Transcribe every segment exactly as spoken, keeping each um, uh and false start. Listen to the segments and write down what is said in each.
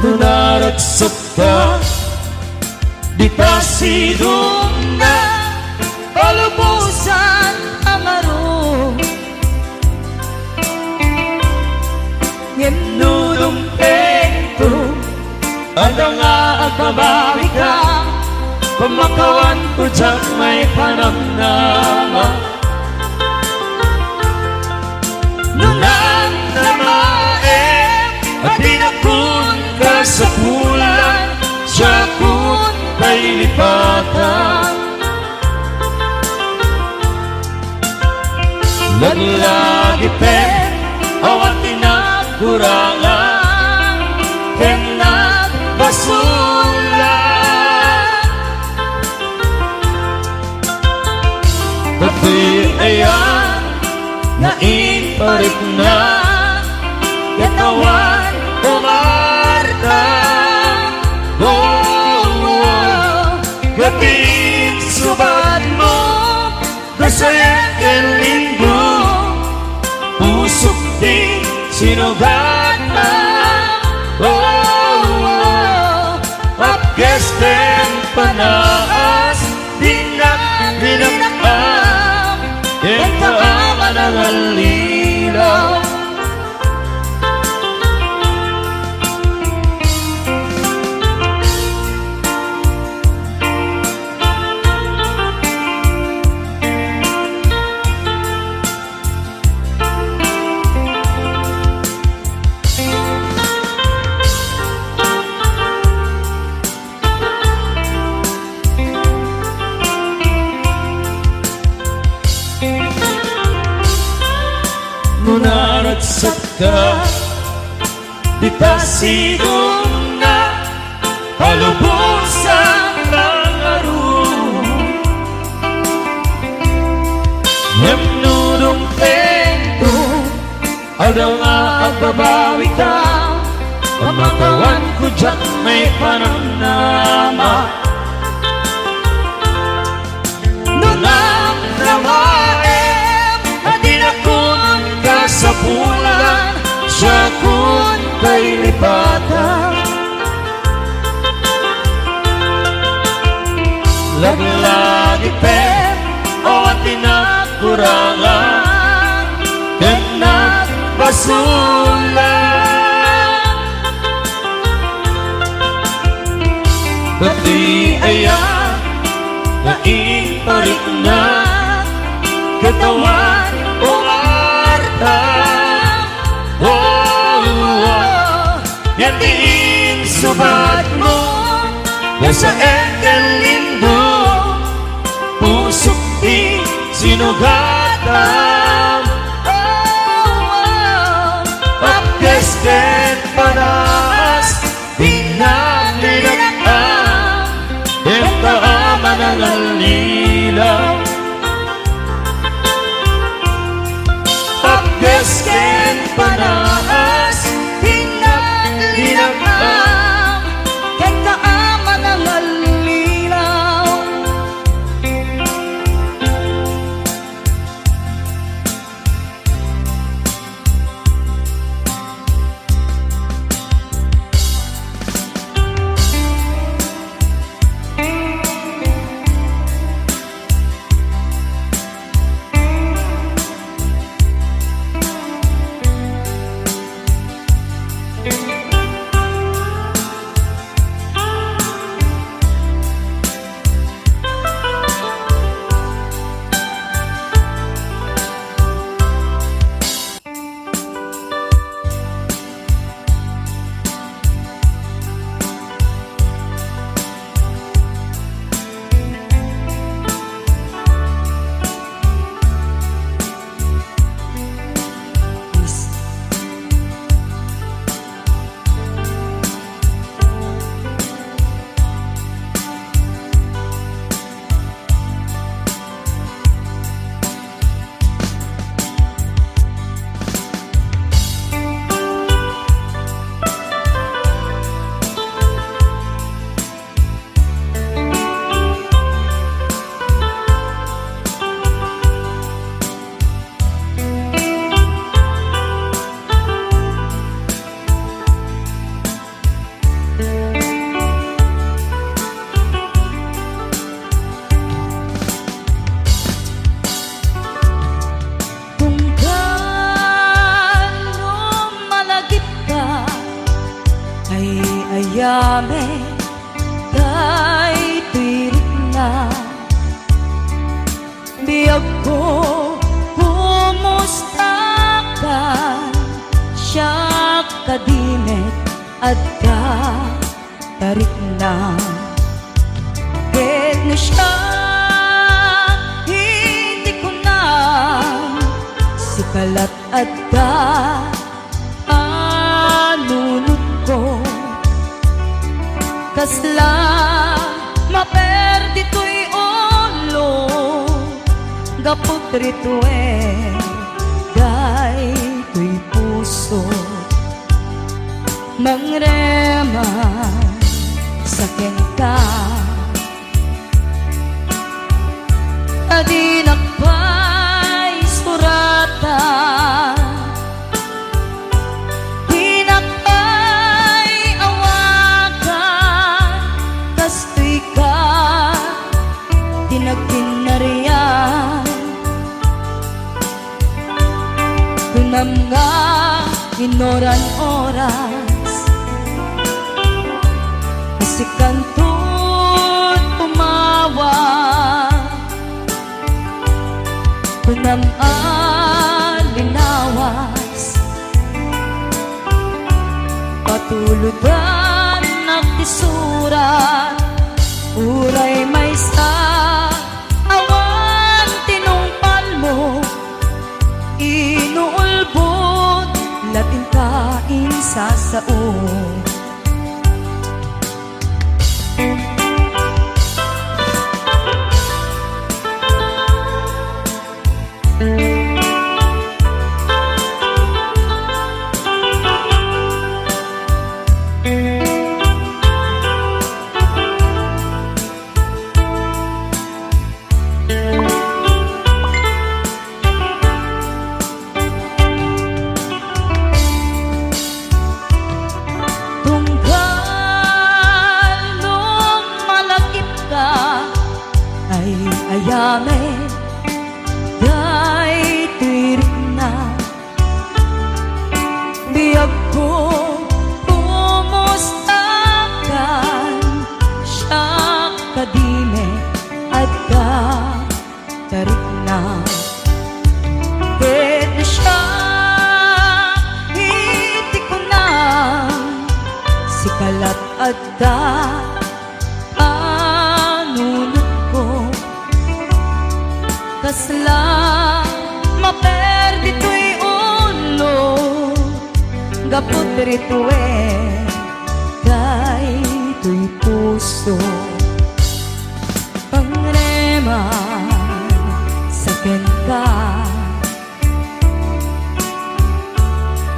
No naragsatka, dita sidongna, palubosan a ngarud. Ngem no dumtengto, adda nga agbabawika, pamakawanko diak maipanamnama. No namnamaem a dinakon kasapulan, diakon pailipatan. Laglagipem, awan ti nagkurangan ken nagbasolan. Dagiti ayan nga imparikna, ket awan umarta. Oh, oh, oh. Ket insubadmo, Gasaen ken lindo, pusok ti sinugatna. Oh, oh, oh. Apges ken panaas, dinak dinak-am, ken kaaman a ngallilaw. No naragsatka, dita sidongna, palubosan a ngarud. Ngem no dumtengto, adda nga agbabawika, pamakawanko diak maipanamnama. No namnamaem a dinakon kasapulan, diakon pailipatan. Laglagipem, awan ti nagkurangan ken nagbasolan. Ket ti ayan nga imparikna, ket awan umarta. Oh, oh, oh. Ket ti insubadmo, gasaen ken lindo, pusok ti sinugatam. Oh, oh, oh. Apges ken panaas, dinak dinak-am, ken kaaman a ngallilaw. Apges ken panaas, dinak dinak-am, ken kaaman a ngallilaw. Amen. Daytoy rikna. Biagko, kumustakan? Siak kadi met adda ta rikna. Ket no siak iti kunam, sika lat adda panunotko. Kasla maper ditoy ulo, gapu ditoy daytoy puso. Mangrema sa kenka. Adinak pay suratan, dinak pay awagan, kastoy ka ti nagkinarian. Kunam nga inoran oras, sikanto tumawa. Kunam a linawas, patulodan ti surat, uray maysa awan tinungpalmo, inuulbod latin ka insasao. Tunggal no malagipka, ay-ayamek daytoy rikna. Biagko, kumustakan? Siak kadi met adda ta rikna. Ket siak iti kunam, sika lat adda panunotko. Kasla maper ditoy ulo, gapu ditoy daytoy puso. Pangrema sa kenka.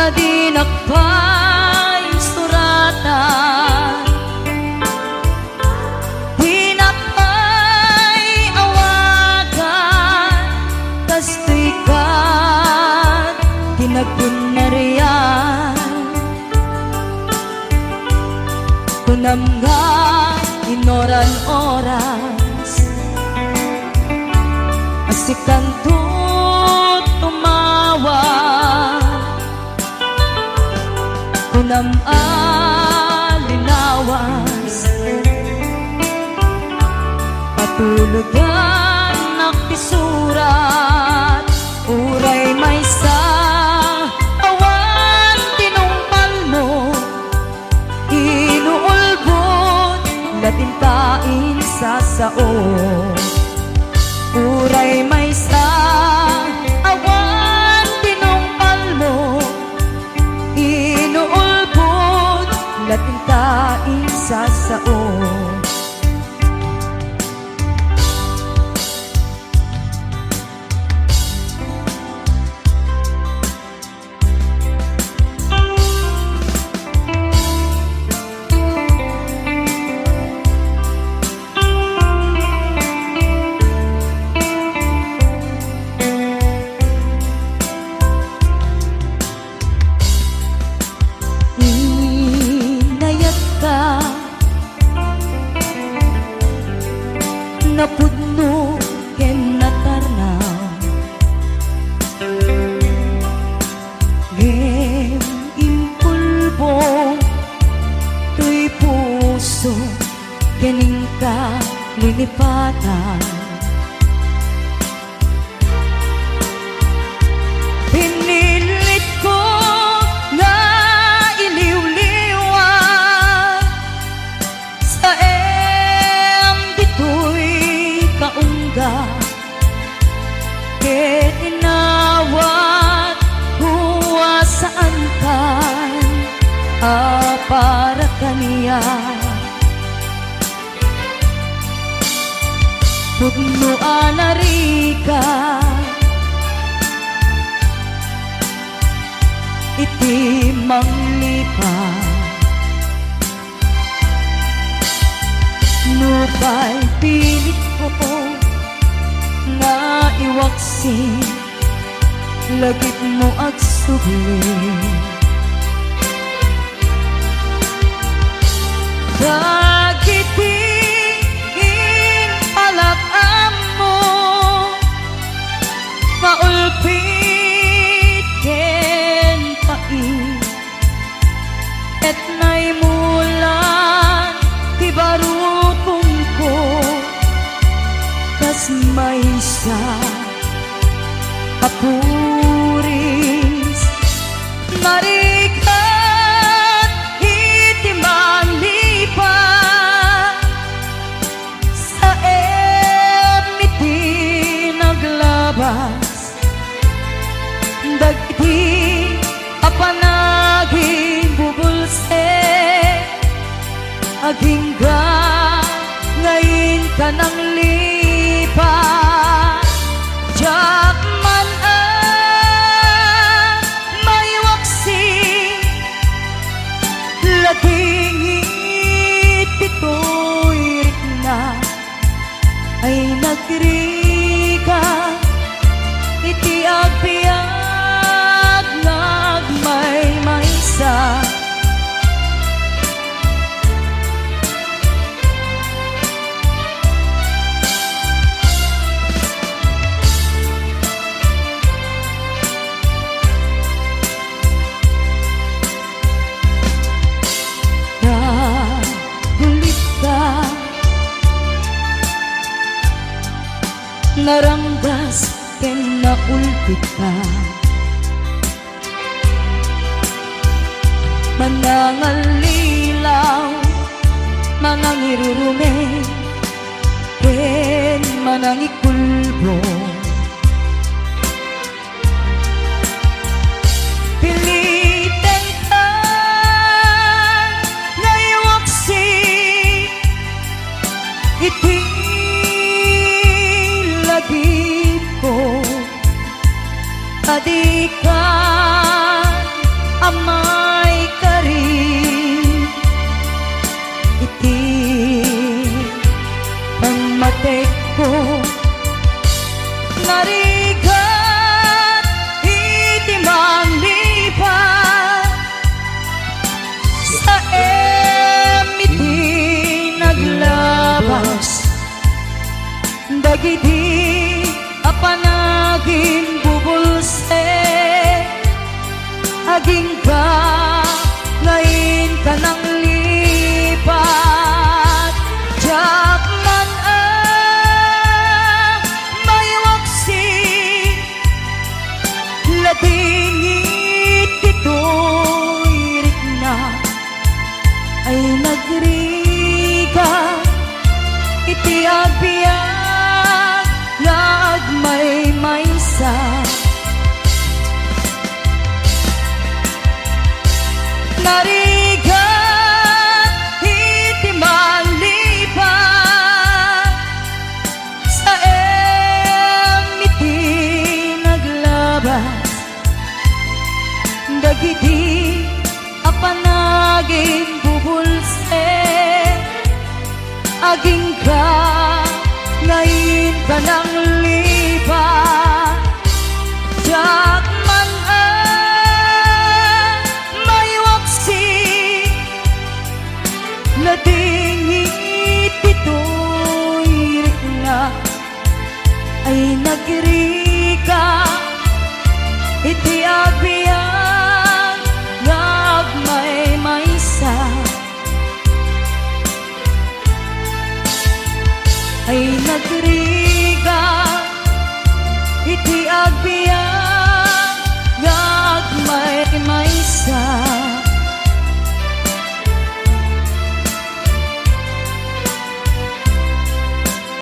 Adinak pay suratan, dinak pay awagan, kastoy ka ti nagkunarian. Kunam nga inoran oras, sikanto tumawa. Kunam a linawas, patulodan ti surat, uray maysa awan tinungpalmo, inuulbod latin ka insasao. Uray maysa awan tinungpalmo, inuulbod latin ka insasao. Ket inawat, huasaankan a para kaniak. Pudno a narigat iti manglipat. Nupay pinitko nga iwaksi, lagipmo agsubli. Dagiti impalak ammo nga ulpit ken pait, ket naimulan ti barukongko kas maysa a puris. Narigat iti manglipat, saem iti naglabas. Dagiti a panaginbubulsek, agingga nga inka nanglipat. Diak man a maiwaksi, ladingit ditoy rikna. Ay nagrigat iti agbiag nga agmaymaysa. Nagulitka, naranggas ken naulpitka. Manangallilaw, manangirurumeng, ken manangikulbong. Pilitenka nga iwaksi iti lagipko, ta dika a maikari. Iti pammatekko, narigat iti manglipat, saem iti naglabas. Dagiti a panaginbubulsek, agingga nga inka nanglipat. Diak man a maiwaksi, ladingit ditoy rikna. Ay nagrigat iti agbiag nga agmaymaysa. Narigat iti manglipat, saem iti naglabas. Dagiti a panaginbubulsek, agingga nga inka nanglipat. Diak man a maiwaksi, ladingit ditoy rikna. Ay nagri